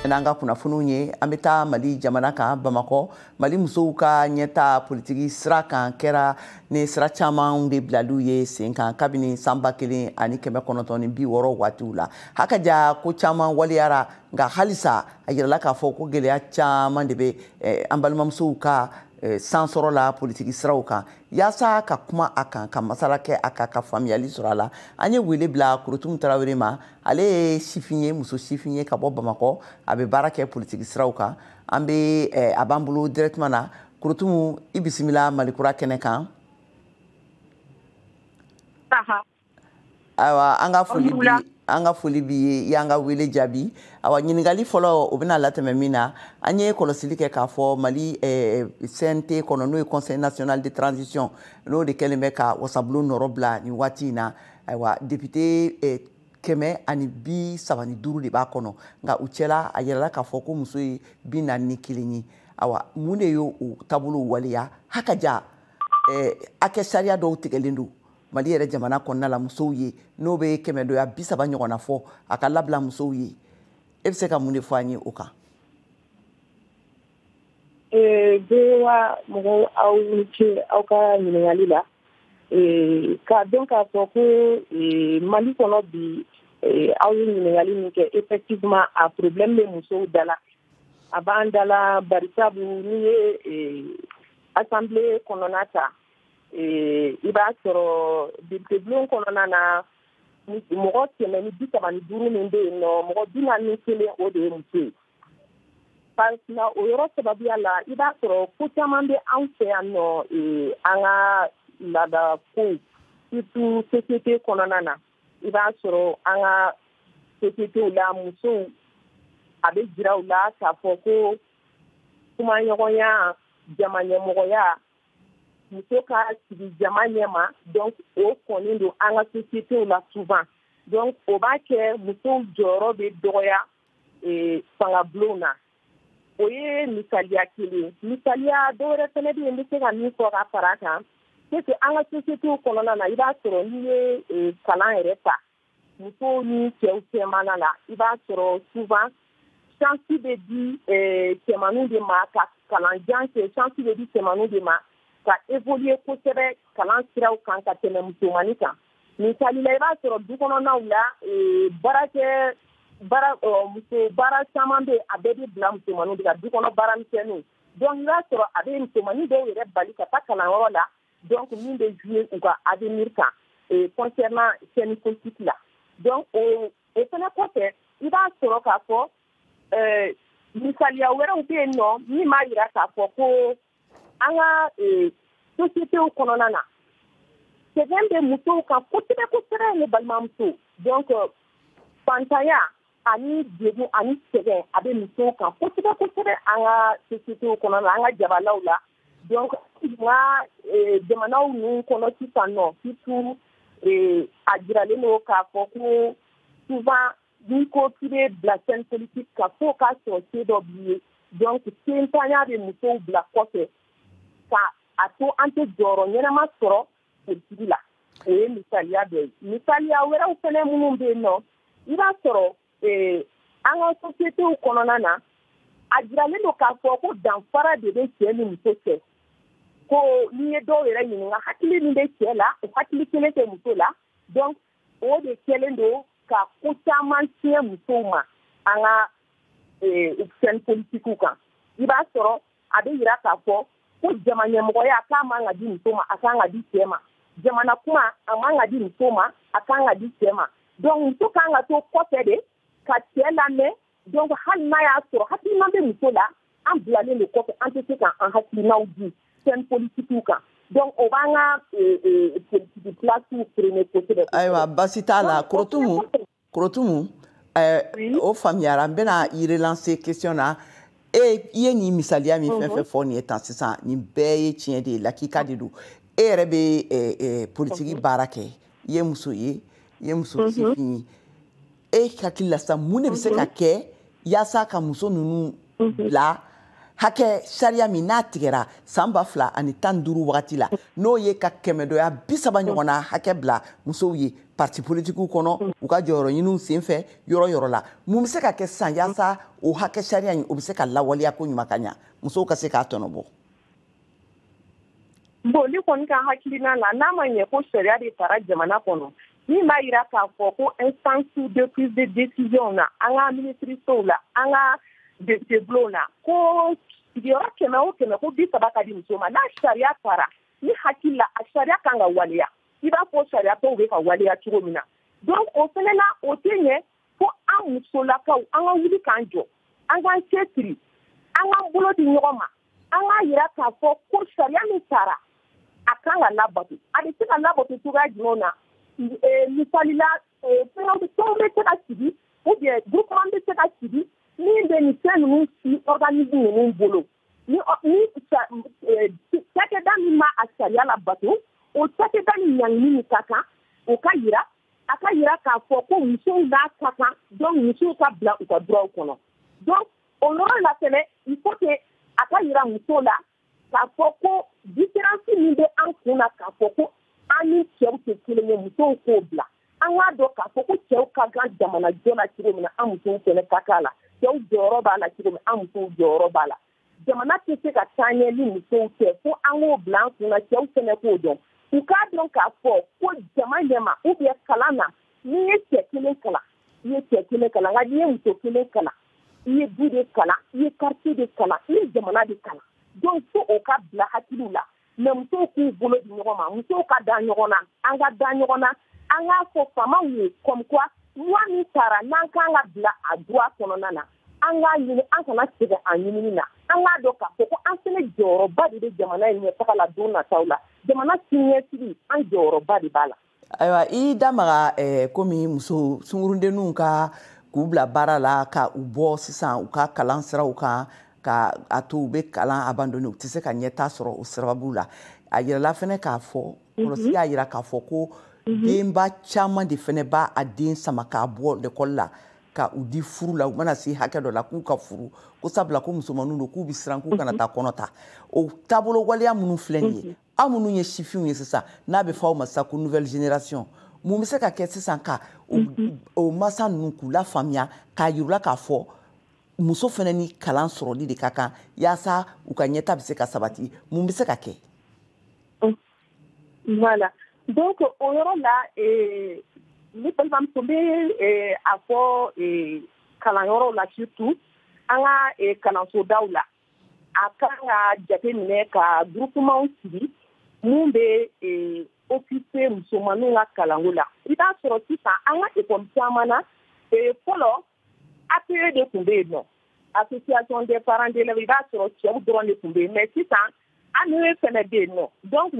N'an ka kunnafoniw ye, an bɛ taa Mali jamana kan, Bamakɔ. Mali musow ka ɲɛta politiki sira kan kɛra ni sira caman de bilaliw ye sen kan kabini san 1960 waatiw la. Hakaja, ko caman waleyara, nka halisa a yirala k'a fɔ ko gɛlɛya caman de bɛ an balimamusow ka sansɔrɔ la politiki siraw kan. Yaasa ka kuma a kan, ka masala kɛ a kan, ka faamuyali sɔrɔ a la, an ye wele bila Korotumu Tarawele ma. Ale ye sifin ye, muso sifin ye ka bɔ Bamakɔ. A bɛ baara kɛ politiki siraw kan. An bɛ a b'an bolo directement na. Korotumu, i bisimila Malikura kɛnɛ kan. Ayiwa, an ka foli bi ye, i y'an ka wele jaabi. Awa, ɲininkali fɔlɔ, o bɛna latɛmɛ min na, an ye kɔlɔsili kɛ k'a fɔ Mali CNT kɔnɔ, n'o ye Conseil national de transition, n'o de kɛlen bɛ ka wasabulon nɔrɔ bila nin waati in na. Ayiwa, député 135 de b'a kɔnɔ, nka u cɛla a yirala k'a fɔ ko muso ye 41 ye. Awa, mun de ye o taabolo waleya? Hakaja, hakɛ sariya dɔw tigɛlen don Mali yɛrɛ jamana kɔnɔna la musow ye, n'o bɛ kɛmɛdoya 30 ɲɔgɔnna fɔ a ka labila musow ye. E bɛ se ka mun de fɔ an ye o kan? VOA mɔgɔw, aw ni ce aw ka ɲininkali la. K'a dɔn k'a fɔ ko Mali kɔnɔ bi, aw ye ɲininkali min kɛ, effectivement, a problème bɛ musow da la, a b'an da la, barisabu n'i ye assemblée kɔnɔna ta, i b'a sɔrɔ député bulon kɔnɔna na, mɔgɔ 135 min bɛ yen nɔ, mɔgɔ 41, o de ye muso ye. Parce que o yɔrɔ sababuya la, i b'a sɔrɔ ko caman bɛ anw fɛ yan nɔ, an ka laada kow, surtout société kɔnɔna na. I b'a sɔrɔ an ka société la, musow, a bɛ jira u la k'a fɔ ko kumaɲɔgɔnya, jama ɲɛmɔgɔya, muso ka sigi jama ɲɛma, donc o kɔni don an ka société la souvent. Donc o b'a kɛ musow jɔyɔrɔ bɛ dɔgɔya fangabulonw na. O ye misaliya kelen. Misaliya dɔwɛrɛ fɛnɛ bɛ yen, n bɛ se ka min fɔ ka fara a kan, c'est que an ka société kɔnɔna na, i b'a sɔrɔ n'i ye kalan yɛrɛ ta, musow ni cɛw cɛmana la, i b'a sɔrɔ souvent chance bɛ di cɛmaninw de ma ka kalanjan kɛ, chance bɛ di cɛmaninw de ma ka évoluer kosɛbɛ kalan siraw kan ka tɛmɛ musomanin kan. Misali la, i b'a sɔrɔ du kɔnɔnaw la, baarakɛ baara, muso baara caman bɛ, a bɛɛ bɛ bila musomaninw de ka du kɔnɔ baara misɛnninw. Donc i b'a sɔrɔ a bɛ musomanin dɔw yɛrɛ bali ka taa kalanyɔrɔ la, donc min bɛ jouer u ka avenir kan concernant scène politique la. Donc o fɛnɛ kɔfɛ, i b'a sɔrɔ k'a fɔ misaliya wɛrɛw bɛ yen nɔ min b'a yira k'a fɔ ko an ka société kɔnɔna na, sɛgɛn bɛ musow kan kosɛbɛ kosɛbɛ, ne balimamuso. Donc fantanya ani degun ani sɛgɛn, a bɛ musow kan kosɛbɛ kosɛbɛ an ka société kɔnɔna na, an ka jabalaw la. Donc n ka jamanaw ninnu kɔnɔ sisan nɔ, surtout a jiralen don k'a fɔ ko souvent n'i ko k'i bɛ bila scène politique kan, fo k'a sɔrɔ se dɔ b'i ye. Donc sentanya bɛ musow bila kɔfɛ ka a to an tɛ jɔyɔrɔ ɲɛnama sɔrɔ politiki la. O ye misaliya dɔ ye. Misaliya wɛrɛw fɛnɛ minnu bɛ yen nɔ, i b'a sɔrɔ an ka société kɔnɔna na, a jiralen don k'a fɔ ko danfara de bɛ cɛ ni muso cɛ, ko n'i ye dɔw yɛrɛ ɲininka, hakili min bɛ cɛ la, o hakili kelen tɛ muso la. Donc o de kɛlen don ka ko caman tiɲɛ musow ma an ka scène politique kan. I b'a sɔrɔ a bɛ yira k'a fɔ ko jama ɲɛmɔgɔya, k'a man ka di muso ma, a kan ka di cɛ ma. Jamana kuma, a man ka di muso ma, a kan ka di cɛ ma. Donc muso kan ka to kɔfɛ de ka cɛ lamɛn. Donc hali n'a y'a sɔrɔ hakilina bɛ muso la, an bilalen don kɔfɛ, an tɛ se k'an hakilinaw di scène politique kan. Donc o b'an ka politique place freiner kosɛbɛ. Ayiwa, basi t'a la, Korotumu. Korotumu, o faamuyara. N bɛna i relancer question na. E i ye nin misaliya min fɛn fɛn fɔ nin ye tan sisan, nin bɛɛ ye tiɲɛ de ye, lakika de don. E yɛrɛ bɛ politiki baara kɛ, i ye muso ye, i ye muso sifin ye. E hakili la sisan, mun de bɛ se ka kɛ yaasa ka muso ninnu bila Hakɛ sariya min n'a tigɛra san 2015 wagati la, n'o ye ka kɛmɛdɔya 30 ɲɔgɔnna hakɛ bila musow ye parti politikiw kɔnɔ, u ka jɔyɔrɔ ɲiniw senfɛ yɔrɔ yɔrɔ la, mun bɛ se ka kɛ sisan yaasa o hakɛ sariya in, o bɛ se ka lawaleya ko ɲuman ka ɲa, musow ka se k'a tɔnɔ bɔ? Bon, ne kɔni ka hakilina la, n'a ma ɲɛ ko sariya de tara jamana kɔnɔ min b'a yira k'a fɔ ko instance de prise de décision na, an ka ministres la, an ka député bulonw na, ko sigiyɔrɔ 100 o 100, ko 30 ka di muso ma, n'a sariya tara, ni hakili la, a sariya kan ka waleya i b'a fɔ sariya tɔw bɛ ka waleya cogo min na. Donc o fɛnɛ na, o tɛ ɲɛ fo an musolakaw, an ka wuli k'an jɔ, an k'an cɛsiri, an k'an bolo di ɲɔgɔn ma, an k'a yira k'a fɔ ko sariya min tara, a kan ka labato. A bɛ se ka labato cogoya jumɛn na? Misali la, fɛngɛw, tɔnw bɛ se ka sigi ou bien groupement bɛ se ka sigi min bɛ nin fɛn ninnu si organisme ninnu bolo. Ni cakɛda min ma a sariya labato, o cakɛda ni ɲangini min ka kan, o ka yira, a ka yira k'a fɔ ko musow n'a ka kan. Donc musow ka bila u ka droit kɔnɔ. Donc o yɔrɔ la fɛnɛ, il faut que a ka yira musow la k'a fɔ ko différence min bɛ an kun na, k'a fɔ ko an ni cɛw tɛ kelen ye, musow k'o bila. An k'a dɔn k'a fɔ ko cɛw ka kan jamana jɔ la cogo min na, an musow fɛnɛ ka kan la. Cɛw jɔyɔrɔ b'a la cogo min, an musow jɔyɔrɔ b'a la. Jamana tɛ se ka taa ɲɛ ni musow tɛ, fo an k'o bila an kun na. Cɛw fɛnɛ k'o dɔn, u k'a dɔn k'a fɔ ko jama ɲɛma ou bien kalan na, n'i ye cɛ kelen kalan, i ye cɛ kelen kalan, nka n'i ye muso kelen kalan, i ye du de kalan, i ye quartier de kalan, i ye jamana de kalan. Donc fo o ka bila hakiliw la. Mais musow k'u bolo di ɲɔgɔn ma, musow ka da ɲɔgɔn na, an ka da ɲɔgɔn na, an k'a fɔ faamaw ye comme quoi loi min tara, n'an kan ka bila a droit kɔnɔna na, an k'a ɲini, an kana sɛgɛn a ɲinini na. An k'a dɔn k'a fɔ ko an fɛnɛ jɔyɔrɔba de bɛ jamana in ɲɛtaga la don nataw la. Jamana siniɲɛsigi, an jɔyɔrɔba de b'a la. Ayiwa, i da maga komi muso sunkurudenninw ka k'u bila baara la, ka u bɔ sisan u ka kalan siraw kan, ka a to u bɛ kalan abandonné, u tɛ se ka ɲɛta sɔrɔ o sababu la. A yirala fɛnɛ k'a fɔ, kɔlɔsi y'a yira k'a fɔ ko denba caman de fɛnɛ b'a a den sama k'a bɔ lekɔli la, ka u di furu la. U mana se hakɛ dɔ la, k'u ka furu, ko sabula ko musomaninw don, k'u bɛ siran k'u kana taa kɔnɔ ta. O taabolo waleya minnu filɛ nin ye, aw minnu ye sifinw ye sisan, n'a bɛ fɔ aw ma sisan ko nouvelle génération, mun bɛ se ka kɛ sisan ka o masa ninnu k'u lafaamuya, k'a yir'u la k'a fɔ muso fana ni kalan sɔrɔli de ka kan yaasa u ka ɲɛta bɛ se ka sabati? Mun bɛ se ka kɛ? Voilà, donc o yɔrɔ la, ne balimamuso, bɛ a fɔ kalanyɔrɔw la, surtout an ka kalansodaw la, a kan ka jate minɛ ka groupement sigi mun bɛ occuper musomaninw ka kalanko la. I b'a sɔrɔ sisan, an ka école caman na, fɔlɔ APE de tun bɛ yen nɔ, Association des parents d'élèves. I b'a sɔrɔ cɛw dɔrɔn de tun bɛ yen, mais sisan ANE fɛnɛ bɛ yen nɔ. Donc